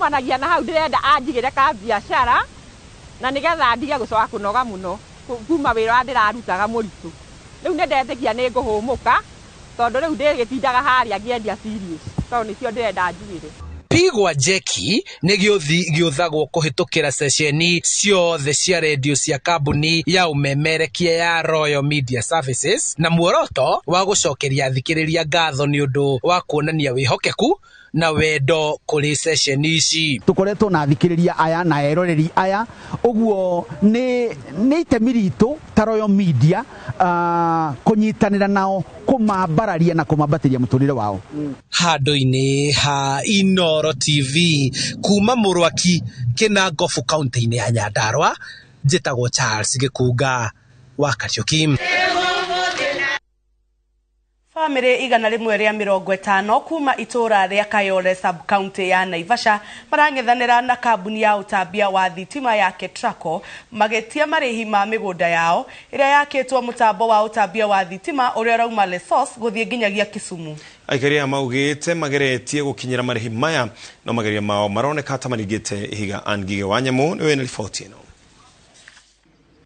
Kumanagia na hau ndĩrenda anjigĩre ka biacara na nĩgetha ndige gũcoka kũnoga mũno kuma wĩra ũrĩa ndĩrarutaga mũritũ. Rĩu nĩ ndetĩkia nĩ ngũhũmũka tondũ rĩu ndĩgĩtindaga harĩa ngĩendia cereals tondũ nĩcio ndĩrenda njugĩre. Pigwa Jeki nĩ gĩũthi gĩũthagwo kũhĩtũkĩra ceceni ciothe cia redio cia kambuni ya ũmemerekia ya Royal Media Services na muoroto wa gũcokeria athikĩrĩria ngatho nĩ ũndũ wa kuonania wĩhokeku na wendo kũrĩ ceceni ici. Tũkoretwo na athikĩrĩria aya na eroreri aya, ũguo nĩ itemi ritũ ta Royal Media kũnyitanĩra nao kũmambararia na kũmambatĩria mũtũrĩre wao. Handũ-inĩ ha Inooro TV kuma Mũrwaki Kĩnangobu kaunti-inĩ ya Nyandarua, njĩtagwo Charles Gĩkunga wa Kariũki. Bamĩrĩ 150 kuma itũra rĩa Kayole sub county ya Naivasha marang'ethanĩra na kambuni ya ũtambia wa thitima ya Ketraco magĩtia marĩhi ma mĩgũnda yao ĩrĩa yakĩtwo mũtambo wa ũtambia wa thitima ũrĩa ũrauma Lesos gũthiĩ nginyagia Kisumu. Aikari aya maugĩte mageretie gũkinyĩra marĩhi maya no mageria mao maroneka ta maringĩte ihiga. Ann Ngige wa Nyamũ nĩwe na riboti ĩno.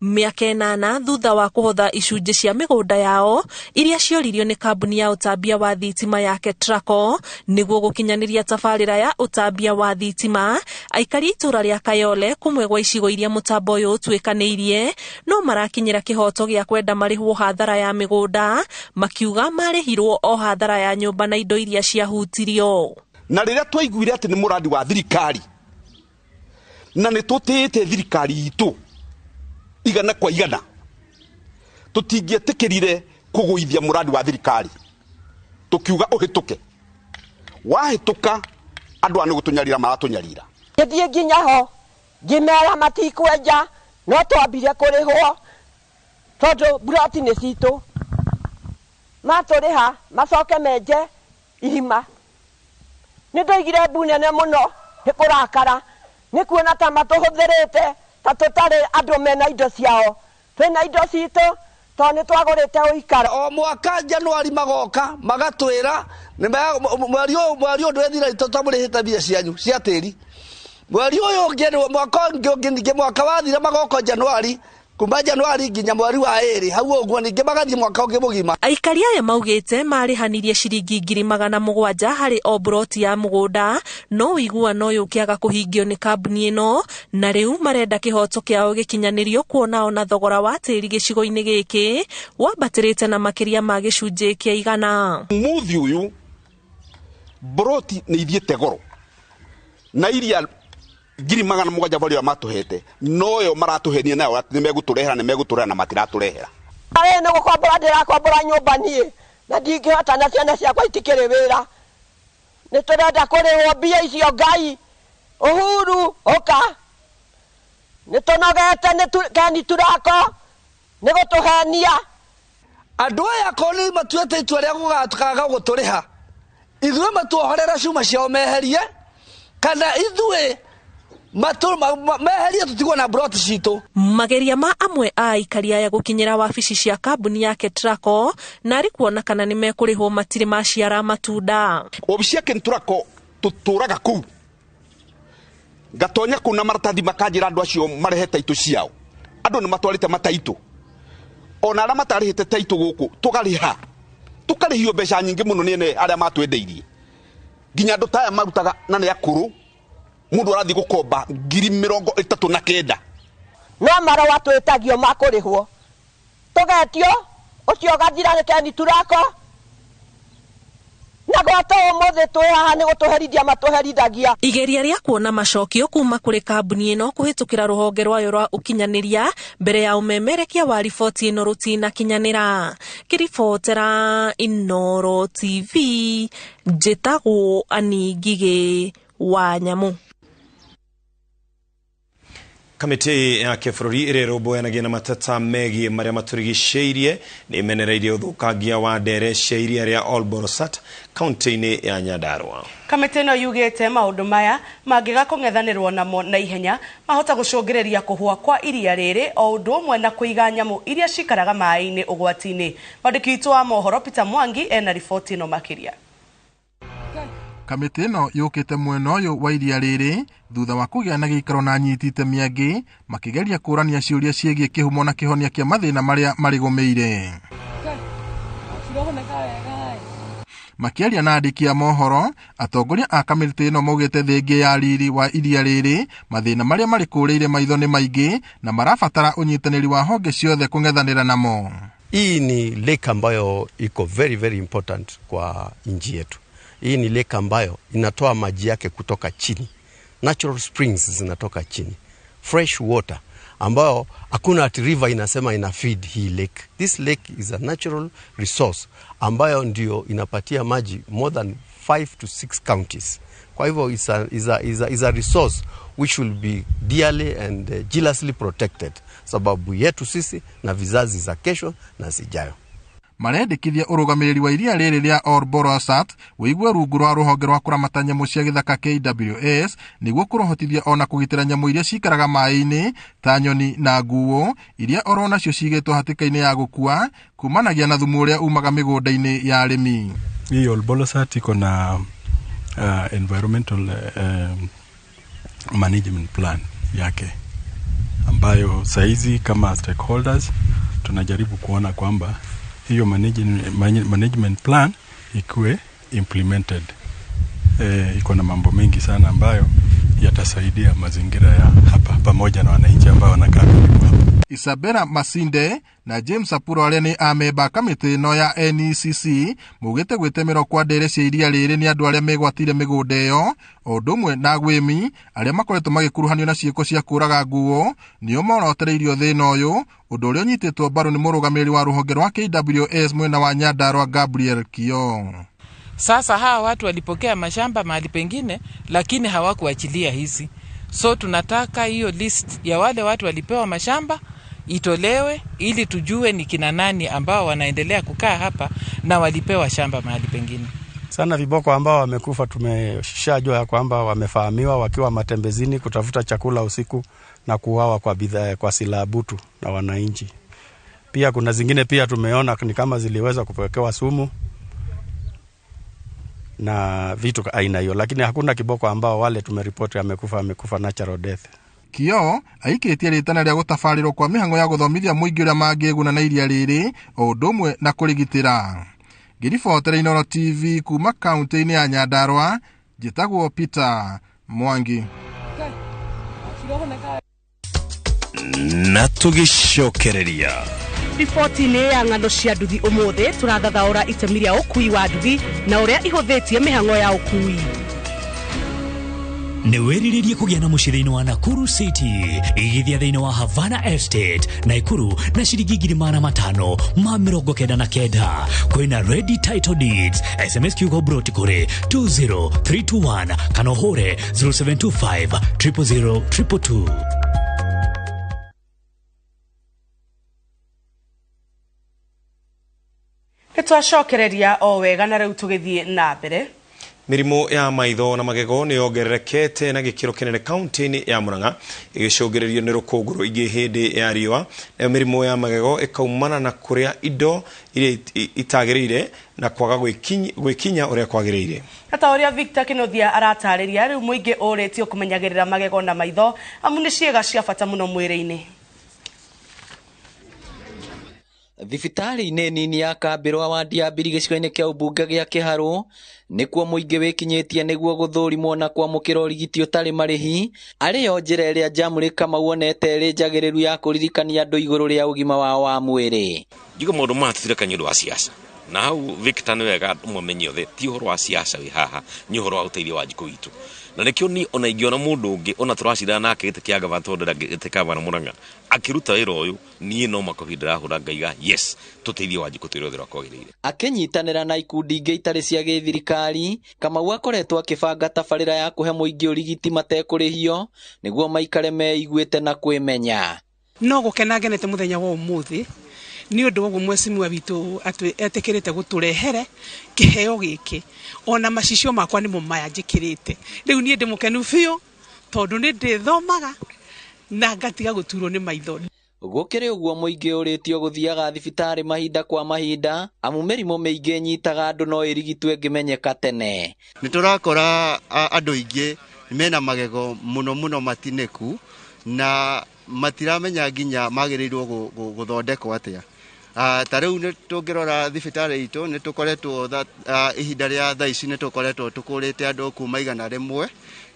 Mĩaka 8 thutha wa kũhotha icunjĩ cia mĩgũnda yao iria cioririo nĩ kambuni ya ũtambia wa thitima ya Ketraco nĩguo gũkinyanĩria tabarĩra ya ũtambia wa thitima, aikari itũra rĩa Kayole kũmwe gwa icigo iria mũtambo ũyũ ũtuĩkanĩirie no marakinyĩra kĩhoto gĩa kwenda marĩhwo hathara ya mĩgũnda, makiuga marĩhirwo o hathara ya nyũmba na indo iria ciahutirio. Na rĩrĩa twaiguire atĩ nĩ mũrandi wa thirikari na nĩ tũtĩĩte thirikari itũ igana kwa igana, tũtingĩetĩkĩrire kũgũithia mũrandi wa thirikari, tũkiuga ũhĩtũke. Wahĩtũka andũ aya nĩ gũtũnyarira maratũnyarira. Ngĩthiĩ nginya ho ngĩmera matikwenja no twambire kũrĩhwo tondũ mburoti nĩ citũ, matũrĩha macoke menje irima. Nĩ ndoigire mbu nene mũno nĩ kũrakara nĩ kuona ta matũhũthĩrĩte ta tũtarĩ andũ mena indo ciao, twĩna indo citũ tondũ nĩ twagũrĩte ũikaro. O mwaka Januari magoka magatwĩra mweri ũyũ ndwethira tũtamũrĩhĩte mbia cianyu cia tĩri, mweri ũyũ ũngĩ mwaka ũngĩ ningĩ mwaka wathira magoka Januari, kuma Januari nginya mweri wa 2 hau ũguo ningĩ magathiĩ mwaka ũngĩ mũgima. Aikari aya maugĩte marĩhanirie ciringi 700,000 harĩ o mburoti ya mũgũnda, no ũiguano ũyũ ũkĩaga kũhingio nĩ kambuni ĩno, na rĩu marenda kĩhoto kĩao gĩkinyanĩrio kuona ona thogora wa tĩri gĩcigo-inĩ gĩkĩ wambatĩrĩte na makĩria ma gĩcunjĩ kĩa 100. Mũthĩ ũyũ mburoti nĩ ithiĩte goro na iria 700,000 barĩa matũhete noyo maratũhenia nayo atĩ nĩ megũtũrehera nĩ megũtũrehera na matiratũrehera. Arĩ nĩ gũkombora ndĩrakombora nyũmba niĩ na ndingĩhota na ciana ciakwa itikĩrĩ wĩra, nĩ tũrenda kũrĩhwo mbia icio. Ngai Uhuru ũka, nĩ tũnogete nĩ Keni Turako nĩ gũtũhenia. Andũ aya akorwo nĩ matuĩte itua rĩa gũgakaga gũtũrĩha, ithuĩ matuohorera cuma ciao meherie, kana ithuĩ meherie tũtigwo na mburoti citũ. Mageria ma amwe a aikari aya gũkinyĩra wabici cia kambuni ya Ketraco narĩ kuona kana nĩ mekũrĩhwo matirĩ maciara matunda. Obici ya Ketraco tũtũraga kũu, ngatonya kũu na maratathi makanjĩra andũ acio marehe taitũ ciao. Andũ nĩ matwarĩte mataitũ, ona arĩa matarĩhĩte taitũ gũkũ tũkarĩha, tũkarĩhio mbeca nyingĩ mũno nĩ ene arĩa matwendeirie. Nginya andũ ta aya marutaga na nĩ akũrũ, mũndũ arathiĩ gũkomba 39,000. No marũa twĩtagio ma kũrĩhwo tũgetio ũcio ũgathira nĩ Keni Turako, na gwata ũmũthĩ twĩ haha nĩ gũtũherithia matũherithagia. Igeria rĩa kuona macokio kuma kũrĩ kambuni ĩno kũhĩtũkĩra rũhonge rwayo rwa ũkinyanĩria mbere ya ũmemerekia wa riboti ĩno rũtinakinyanĩra. Ngĩribotera Inooro TV njĩtagwo Ann Ngigĩ wa Nyamũ. Kamĩtĩ ya kĩbũrũri ĩrĩa ĩrũmbũyanagia na mateta megiĩ marĩa matũrigicĩirie nĩ ĩmenereirie ũthũkangia wa ndere cia iria rĩa Olborosat kaunti-inĩ ya Nyandarua. Kamĩtĩ ĩno yugĩte maũndũ maya mangĩga kũng'ethanĩrwo namo na ihenya mahota gũcũngĩrĩria kũhũa kwa iria rĩrĩ o ũndũ ũmwe na kũiga nyamũ iria cikaraga maĩ-inĩ ũgwati-inĩ. Mwandĩki witũ wa mohoro Peter Mwangi ena riboti ĩno makĩria. Kamĩtĩ ĩno yũkĩte mwena ũyũ wa iria rĩrĩ thutha wa kũgĩa na gĩikaro na anyiti itemi angĩ makĩgeria kũrania ciũria ciĩgiĩ kĩhumo na kĩhonia kĩa mathĩna marĩa marĩgũmĩire. Makĩaria na andĩki a mohoro, atongoria a kamĩtĩ ĩno maugĩte thĩngĩ ya riri wa iria rĩrĩ mathĩna marĩa marĩkũrĩire maitho nĩ maingĩ na marabatara ũnyitanĩri wa honge ciothe kũng'ethanĩra namo. Hii ni lake ambayo iko very very important kwa nchi yetu. Hii ni lake ambayo inatoa maji yake kutoka chini, natural springs zinatoka chini, fresh water ambayo hakuna ati river inasema ina feed hii lake. This lake is a natural resource ambayo ndio inapatia maji more than 5 to 6 counties. Kwa hivyo is a resource which will be dearly and jealously protected, sababu yetu sisi na vizazi za kesho na zijayo. Marendekithia ũrũgamĩrĩri wa iria rĩrĩ rĩa Ol Boroisat wĩigue rungu rwa rũhonge rwa kũramata nyamũ cia gĩthaka KWS nĩguo kũrũhotithia ona kũgitĩra nyamũ iria cikaraga maĩ-inĩ ta nyoni na nguo iria oro nacio cigĩtwo hatĩka-inĩ ya gũkua kumanagia na thumu ũrĩa umaga mĩgũnda-inĩ ya arĩmi. Hii Ol Bolossat iko na environmental management plan yake ambayo saizi kama stakeholders tunajaribu kuona kwamba hiyo management plan ikuwe implemented. Iko na mambo mengi sana ambayo yatasaidia mazingira ya hapa pamoja na wananchi ambao wanakaa karibu hapa. Isabella Masinde na James Apuro arĩa nĩ amemba kamĩtĩ ĩno ya NECC maugĩte gwĩtemerwo kwa ndere cia iria rĩrĩ nĩ andũ arĩa megwatĩire mĩgũnda ĩyo o ũndũ ũmwe na agwĩmi arĩa makoretwo magĩkuruhanio na ciĩko cia kũraga nguo nĩo morotereirio thĩna ũyũ, ũndũ ũrĩa ũnyitĩtwo mbaru nĩ mũrũgamĩrĩri wa rũhonge rwa KWS mwena wa Nyandarua Gabriel Kio. Sasa hawa watu walipokea mashamba mahali pengine, lakini hawakuachilia hizi. So tunataka hiyo list ya wale watu walipewa mashamba itolewe ili tujue ni kina nani ambao wanaendelea kukaa hapa na walipewa shamba mahali pengine. Sana viboko ambao wamekufa tumeshajua ya kwamba wamefahamiwa wakiwa matembezini kutafuta chakula usiku na kuuawa kwa bidhaa kwa silaha butu na wananchi. Pia kuna zingine pia tumeona ni kama ziliweza kupekewa sumu na vitu aina hiyo, lakini hakuna kiboko ambao wale tumeripoti amekufa natural death. Kio aikĩtie rĩtana rĩa gũtabarĩrwo kwa mĩhang'o ya gũthomithia mũingĩ ũrĩa mangĩguna na iria rĩrĩ o ũndũ ũmwe na kũrĩgitĩra. Ngĩribotera Inooro TV kuma kaunti-inĩ ya Nyandarua, njĩtagwo Peter Mwangi. Na tũgĩcokereria riboti-inĩ ya ng'ano cia nduthi ũmũthĩ tũrathathaũra itemi rĩa ũkui wa nduthi na ũrĩa ihũthĩtie mĩhang'o ya ũkui. Nĩ wĩrirĩrie kũgĩa na mũciĩ thĩinĩ wa Nakuru City, igithia thĩinĩ wa Havana Estate Nakuru na ciringi 599. Kwĩna ready title deeds, SMS kiugo broti kũrĩ 20321 kana ũhũre 0725 000 222. Nĩtwacokereria o wega na rĩu tũgĩthiĩ na mbere. Mĩrimũ ya maitho na magego nĩ yongererekete na gĩkĩro kĩnene kaunti-inĩ ya Murang'a ĩgĩcũngĩrĩrio nĩ rũkũngũ rũingĩ hĩndĩ ya riũa. Nayo mĩrimũ ya magego ĩkaumana na kũrĩa indo iria itagĩrĩire na kwaga gwĩkinya ũrĩa kwagĩrĩire. Ta ũrĩa Victor Kĩnuthia aratarĩria, rĩu mũingĩ ũrĩtio kũmenyagĩrĩra magego na maitho amu nĩ ciĩga cia bata mũno mwĩrĩ-inĩ. Thibitarĩ-inĩ nini ya Kambĩrwa wandi ya Mbiri gĩcigo-inĩ kĩa ũmbunge gĩa Kĩharũ nĩkuo mũingĩ wĩkinyĩtie nĩguo gũthũrimwo na kwamũkĩra ũrigiti ũtarĩ marĩhi, arĩyo njĩra ĩrĩa Jamũrĩ Kamau onete ĩrĩ njagĩrĩru ya kũririkania andũ igũrũ rĩa ũgima wao wa mwĩrĩ. Njuge maũndũ maya tũtireka nĩ ũndũ wa siasa, na hau Victor nĩ wega mũmenye othe ti ũhoro wa siasa wĩ haha, nĩ ũhoro wa ũteithio wa njikũ itũ. Na nĩkĩo niĩ ona ingĩona mũndũ ũngĩ ona tũracindana nake gĩtĩ kĩa gavana tondũ gĩtĩ kĩa gavana Murang'a akĩruta wĩra ũyũ, niĩ no makobi ndĩrahũra ngaiga yes, tũteithie Wanjikũ twĩre othe ũrĩa kwagĩrĩire. Akĩnyitanĩra na ikundi ingĩ itarĩ cia gĩthirikari, Kamau akoretwo akĩbanga tabarĩra ya kũhe mũingĩ ũrigiti matekũrĩhio nĩguo maikare meiguĩte na kwĩmenya. No gũkena ngenete mũthenya wa ũmũthĩ nĩ ũndũ wa ũguo mwecimiwa witũ etĩkĩrĩte gũtũrehere kĩheo gĩkĩ, ona macicio makwa nĩmo maya njĩkĩrĩte. Rĩu niĩ ndĩ mũkenu biũ tondũ nĩ ndĩthomaga na ngatiga gũturwo nĩ maitho. Gũkĩrĩ ũguo mũingĩ ũrĩtio gũthiaga thibitarĩ mahinda kwa mahinda amu mĩrimũ mĩingĩ ĩnyitaga andũ no ĩrigitwo ĩngĩmenyeka tene. Nĩ tũrakora andũ aingĩ mena magego mũno mũno matinĩku na matiramenya nginya magĩrĩirwo gũthondekwo atĩa. Ta rĩu nĩ tũngĩrora thibitarĩ itũ nĩ tũkoretwo ihinda rĩa thaa ici nĩ tũkoretwo tũkũrĩte andũ kuma 100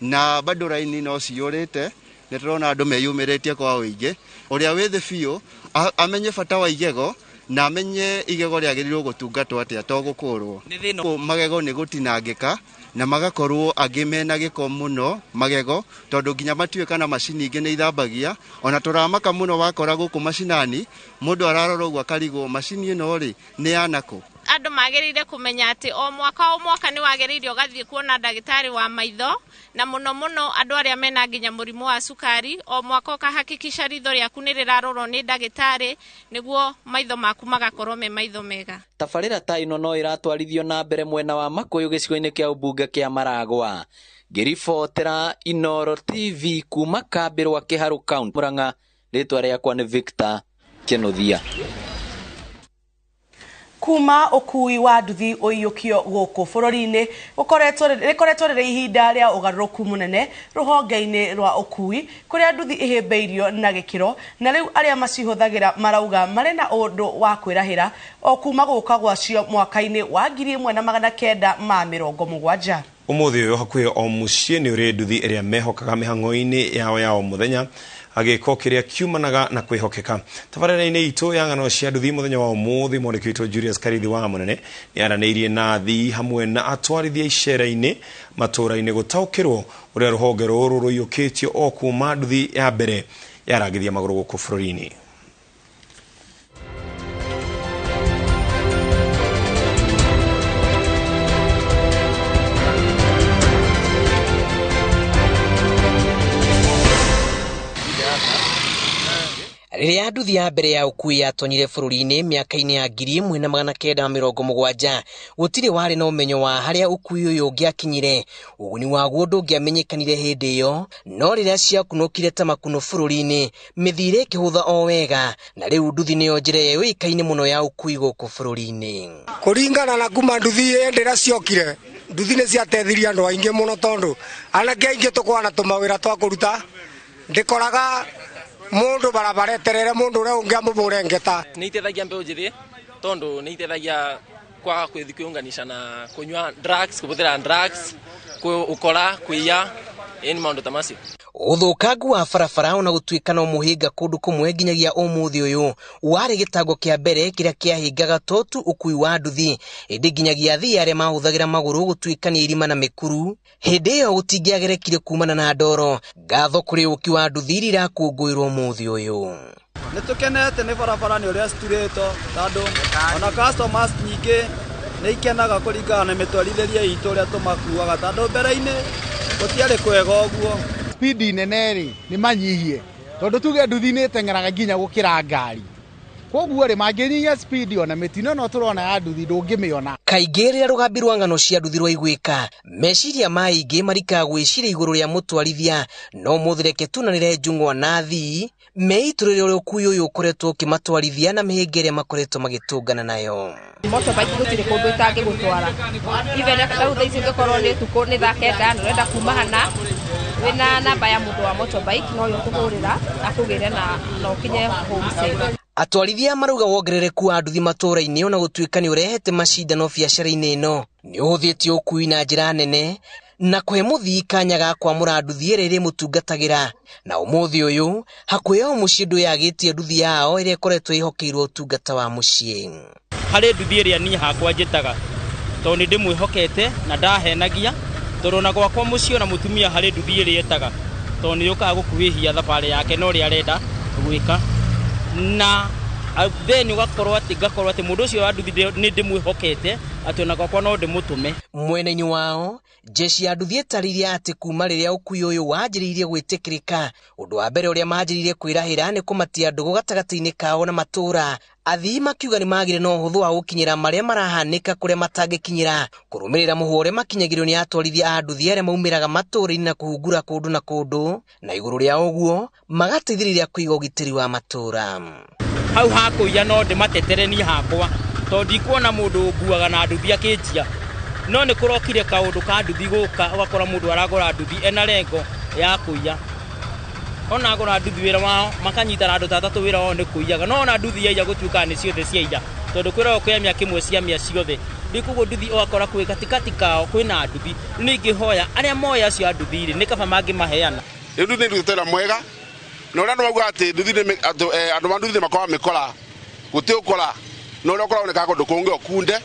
na bado raini no ciyũrĩte. Nĩ tũrona andũ meyumĩrĩtie kwa ũingĩ. Ũrĩa wĩ thĩ biũ amenye bata wa igego na amenye igego rĩagĩrĩirwo gũtungatwo atĩa to gũkũrwo. Magego nĩ gũtinangĩka na magakorwo angĩ mena gĩko mũno magego tondũ nginya matiũĩ kana macini ingĩ nĩ ithambagia. Ona tũramaka mũno wakora gũkũ macinani mũndũ ararora ũguo akarigwo macini ĩno rĩ nĩ ya nakũ. Andũ magĩrĩire kũmenya atĩ o mwaka nĩ wagĩrĩire ũgathiĩ kuona ndagĩtarĩ wa maitho, na mũno mũno andũ arĩa mena nginya mũrimũ wa cukari, o mwaka ũkahakikisha ritho rĩaku nĩ rĩrarorwo nĩ ndagĩtarĩ nĩguo maitho maku magakorwo me maitho mega. Tabarĩra ta ĩno no ĩratwarithio na mbere mwena wa Makuyu gĩcigo-inĩ kĩa ũmbunge kĩa Maragwa. Ngĩribotera Inooro TV kuma kambĩ rwa Kĩharũ County, Murang'a, rĩtwa rĩakwa nĩ Victor Kĩnuthia. Kuma ũkui wa nduthi ũiyũkio gũkũ bũrũri-inĩ rĩkoretwo rĩrĩ ihinda rĩa ũgarũrũku mũnene rũhonge-inĩ rwa ũkui kũrĩa nduthi ihĩmbĩirio na gĩkĩro, na rĩu arĩa macihũthagĩra marauga marĩ na ũndũ wa kwĩrahĩra o kuma gũka gwacio mwaka-inĩ wa 1970. Ũmũthĩ ũyũ hakuhĩ o mũciĩ nĩ ũrĩ nduthi ĩrĩa mehokaga mĩhang'o-inĩ yao ya o mũthenya, agĩko kĩrĩa kiumanaga na kwĩhokeka. Tabarĩra-inĩ itũ ya ng'ano cia nduthi mũthenya wa ũmũthĩ, mwandĩki witũ Julius Karithi wa Mũnene nĩ aranĩirie na athii hamwe na atwarithia icera-inĩ matũũra-inĩ gũtaũkĩrwo ũrĩa rũhonge rũrũ rũiyũkĩtio o kuma nduthi ya mbere yarangithia magũrũ gũkũ bũrũri-inĩ. Rĩrĩa nduthi ya mbere ya ũkui yatonyire bũrũri-inĩ mĩaka-inĩ ya 1970 gũtirĩ warĩ na ũmenyo wa harĩa ũkui ũyũ ũngĩakinyire. Ũguni waguo ndũngĩamenyekanire hĩndĩ ĩyo, no rĩrĩa ciakunũkire ta makuno bũrũri-inĩ mĩthiĩre ĩkĩhũtha o wega, na rĩu nduthi nĩyo njĩra ĩrĩa yũĩkaine mũno ya ũkui gũkũ bũrũri-inĩ. Kũringana na kuma nduthi hĩndĩ ĩrĩa ciokire, nduthi nĩ ciateithirie andũ aingĩ mũno tondũ anake aingĩ tũkoragwo na tũmawĩra twa kũruta, ndĩkoraga mundu barabara eterere mundu uria ungi amubure ngeta. Nĩ iteithagia mbeũ njĩthĩ tondũ nĩ iteithagia kwaga kwĩthi kwĩunganisha na kũnyua drugs, kũhũthĩra drugs, ũkora, kũiya, ĩni maũndũ ta macio. Ũthũkangu wa barabara ona gũtuĩka no mũhĩnga kũndũ kũmwe nginyagia ũmũthĩ ũyũ warĩ gĩtango kĩa mbere kĩrĩa kĩahĩngaga to tu ũkui wa nduthi, ĩndĩ nginyagia athii arĩa mahũthagĩra magũrũ gũtuĩkania irima na mĩkuru hĩndĩ ĩyo gũtingĩagerekire kumana na ndoro. Ngatho kũrĩ ũki wa nduthi iria irakũngũĩrwo ũmũthĩ ũyũ. Nĩ tũkenete nĩ barabara nĩ ũrĩa citurĩtwo tondũ ona customers nyingĩ nĩ ikenaga kũringana na mĩtwarithĩrie itũ ũrĩa tũmakuaga tondũ mbere-inĩ gũtiarĩ kwega ũguo. Speed nene rĩ nĩ manyihie tondũ tuge nduthi nĩ ĩteng'eraga nginya gũkĩra ngari, koguo rĩ mangĩnyihia speed ona mĩtino no tũrona ya nduthi ndũngĩmĩona. Kaingĩ rĩrĩa rũgambi rwa ng'ano cia nduthi rwaiguĩka, meciria ma aingĩ marikaga gwĩciria igũrũ rĩa mũtwarithia, no ũmũthĩ reke tunanĩre njung'wa na athii meitũrĩre ũrĩa ũkui ũyũ ũkoretwo ũkĩmatwarithia na mĩhĩnga ĩrĩa makoretwo magĩtũngana nayo. Motorbike gũtirĩ kũndũ ĩtangĩgũtwara, even rĩu thaa ici ũngĩkorwo nĩ ũtukũ nĩ thaa 9 na ũrenda kuma hana wĩna namba ya mũndũ wa motorbike no yo ũkũhũrĩra akũgĩre na ũkinye home safe. Atwarithia marauga wongerereku wa nduthi matũũra-inĩ ona gũtuĩka nĩ ũrehete macindano biacara-inĩ ĩno nĩ ũhũthĩtie ũkui na njĩra nene na kũhe mũthii kanya ga kwamũra nduthi ĩrĩa ĩrĩmũtungatagĩra. Na ũmũthĩ ũyũ hakuhĩ o mũciĩ ndũyagĩtie nduthi yao ĩrĩa ĩkoretwo ĩhokeirwo ũtungata wa mũciĩ. Harĩ nduthi ĩrĩa niĩ hakwa njĩtaga tondũ nĩ ndĩmwĩhokete na ndahenagia, tondũ ona gwakwa mũciĩ ona mũtumia harĩ nduthi ĩrĩa ĩtaga tondũ nĩ yũkaga gũkuhĩhia thabarĩ yake na ũrĩa arenda gwĩka, na Then ugakorwo atĩ ngakorwo atĩ mũndũ ũcio wa nduthi nĩ ndĩmwĩhokete atĩ ona gwakwa no ndĩmũtũme. Mwena-inĩ wao jeshi ya nduthi ĩtarĩirie atĩ kuma rĩrĩa ũkui ũyũ wanjĩrĩirie gwĩtĩkĩrĩka, ũndũ wa mbere ũrĩa manjĩrĩirie kwĩrahĩra nĩ kũmatia ndũgũ gatagatĩ-inĩ kao na matũũra. Athii makiuga nĩ magire na ũhũthũ wa gũkinyĩra marĩa marahanĩka kũrĩa matangĩkinyĩra, kũrũmĩrĩra mũhwo ũrĩa makinyagĩrio nĩ atwarithia a nduthi arĩa maumĩraga matũũra-inĩ na kũhungura kũndũ na kũndũ, na igũrũ rĩa ũguo magateithĩrĩria kũiga ũgitĩri wa matũũra. Hau hakũiya no ndĩmatetere niĩ hakwa, tondũ ndikuona mũndũ ũnguaga na nduthi akĩnjia. No nĩ kũrokire kaũndũ ka nduthi gũka, ũgakora mũndũ aragũra nduthi ena lengo ya kũiya. Ona agũra nduthi wĩra wao makanyitana andũ ta atatũ wĩra wao nĩ kũiyaga, no ona nduthi yaiya gũtuĩkaga nĩ ciothe ciaiya, tondũ kwĩragwo kwĩ mĩa kĩmwe cia mĩa ciothe. Rĩu koguo nduthi ũgakora kwĩ katikati kao kwĩna nduthi. Rĩu nĩ ingĩhoya arĩa moĩ acio a nduthi rĩ, nĩ kaba mangĩmaheana. Rĩu nduthi nĩ irutĩte wĩra mwega, na ũrĩa andũ maugaga atĩ nduthi nĩ andũ ma nduthi nĩ makoragwo mĩkora, gũtirĩ ũkora, na ũrĩa ũkoragwo nĩ kũndũ kũngĩ ũkunde,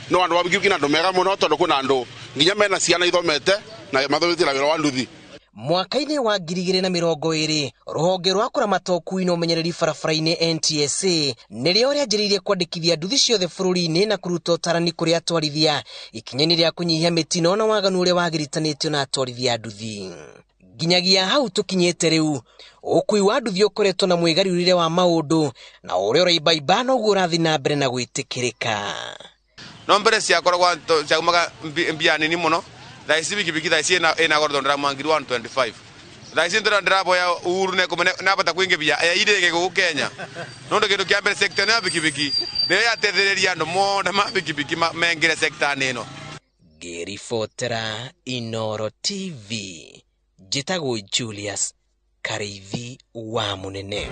no andũ a bikibiki nĩ andũ mega mũno, tondũ kwĩna andũ nginya mena ciana ithomete na mathomete na wĩra wa nduthi. Mwaka-inĩ wa 2020 rũhonge rwa kũramata ũkui na ũmenyereri barabara-inĩ NTSA nĩrĩo rĩanjĩrĩirie kwandĩkithia nduthi ciothe bũrũri-inĩ na kũruta ũtarani kũrĩ atwarithia ikinya-inĩ rĩa kũnyihia mĩtino na waganu ũrĩa wagiritanĩtio na atwarithia a nduthi. Nginyagia hau tũkinyĩte rĩu, ũkui wa nduthi ũkoretwo na mwĩgariũrĩre wa maũndũ na ũrĩa ũraimbaimba noguo ũrathiĩ na mbere na gwĩtĩkĩrĩka. No mbere ciakoragwo ciaumaga mbia nini mũno. Thaa ici bikibiki thaa ici ĩna goro tondũ ndĩramũa 125. Thaa ici ndĩraboya Uhuru nabata kũingĩbia irĩge gũkũ Kenya. Nondũ kĩndũ kĩa mbere sector ya bikibiki nĩyo yateithĩrĩria andũ mothe ma bikibiki mengĩre sector-inĩ ĩno. Ngĩribotera Inooro TV, njĩtagwo Julius Karĩithi wa Mũnene.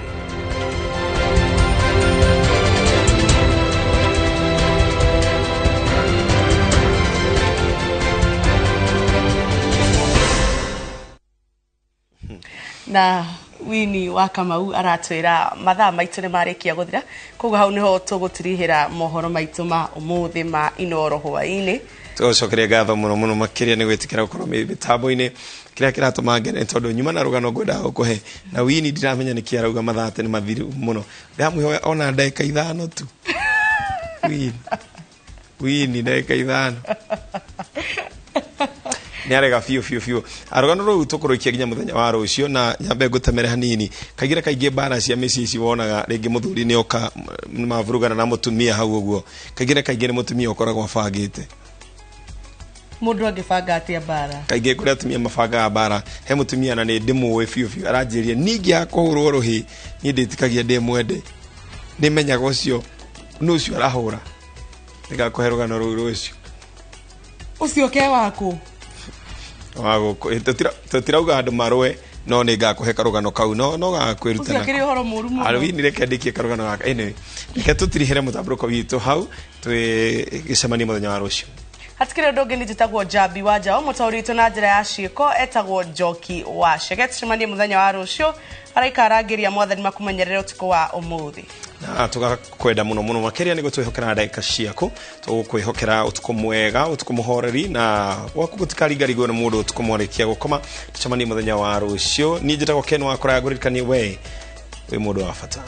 Na Wini wa Kamau aratwĩra mathaa maitũ nĩ marĩkia gũthira, koguo hau nĩho tũgũtirihĩra mohoro maitũ ma ũmũthĩ ma Inooro hwaĩ-inĩ. Tũgũcokeria ngatho mũno mũno makĩria nĩ gwĩtĩkĩra gũkorwo mĩtambo-inĩ. Kĩrĩa kĩratũma ngene tondũ nyuma na rũgano ngwendaga gũkũhe, na Wini ndiramenya nĩkĩ arauga mathaa atĩ nĩ mathiru mũno. Ndĩramwĩhoya ona ndagĩka 5 tu. Wini ndagĩka 5. Nĩ arega biũ biũ biũ. Rũgano rũu tũkũrũikia nginya mũthenya wa rũciũ, na nyambe ngũtemere hanini. Kaingĩ na kaingĩ mbara cia mĩciĩ ici wonaga rĩngĩ mũthuri nĩ oka mavurugana na mũtumia hau ũguo. Kaingĩ na kaingĩ nĩ mũtumia ũkoragwo abangĩte. Mũndũ angĩbanga atĩa mbara? Kaingĩ kũrĩa atumia mabangaga mbara, he mũtumia na nĩ ndĩmũĩ biũ biũ aranjĩria ningĩ ya kũhũrwo rũhĩ, niĩ ndĩtĩkagia ndĩ mwende. Nĩmenyaga ũcio nũ ũcio arahũra. Nĩngakũhe rũgano rũu rũciũ. Ũcio ke waku? Wa gũkũ. Tũtirauga andũ marũe, no nĩ ngakũhe karũgano kau, no gakwĩruta Ũcio akĩrĩ ũhoro mũũru mũno. Arũini reke ndĩkie karũgano gaka. Anyway, reke tũtirihĩre mũtambũrũko witũ hau, twĩgĩcemanie mũthenya wa rũciũ. Hatikĩrĩ ũndũ ũngĩ, nĩ njĩtagwo Njambi wa Njaũ, mũtaũri witũ na njĩra ya ciĩko etagwo Njoki wa Chege. Tũcemanie mũthenya wa rũciũ. Araika arangĩria mwathani makũmenyerere ũtukũ wa ũmũthĩ. Na tũgakwenda mũno mũno makĩria nĩ gũtwĩhokera ndagĩka ciaku. Tũgũkwĩhokera ũtukũ mwega, ũtukũ mũhoreri, na gwaku gũtikaringarigwo nĩ mũndũ ũtukũ mwarĩkia gũkoma. Tũcemanie mũthenya wa rũciũ. Niĩ njĩtagwo Ken wa Kũraya, ngũririkanie we wĩ mũndũ wa bata.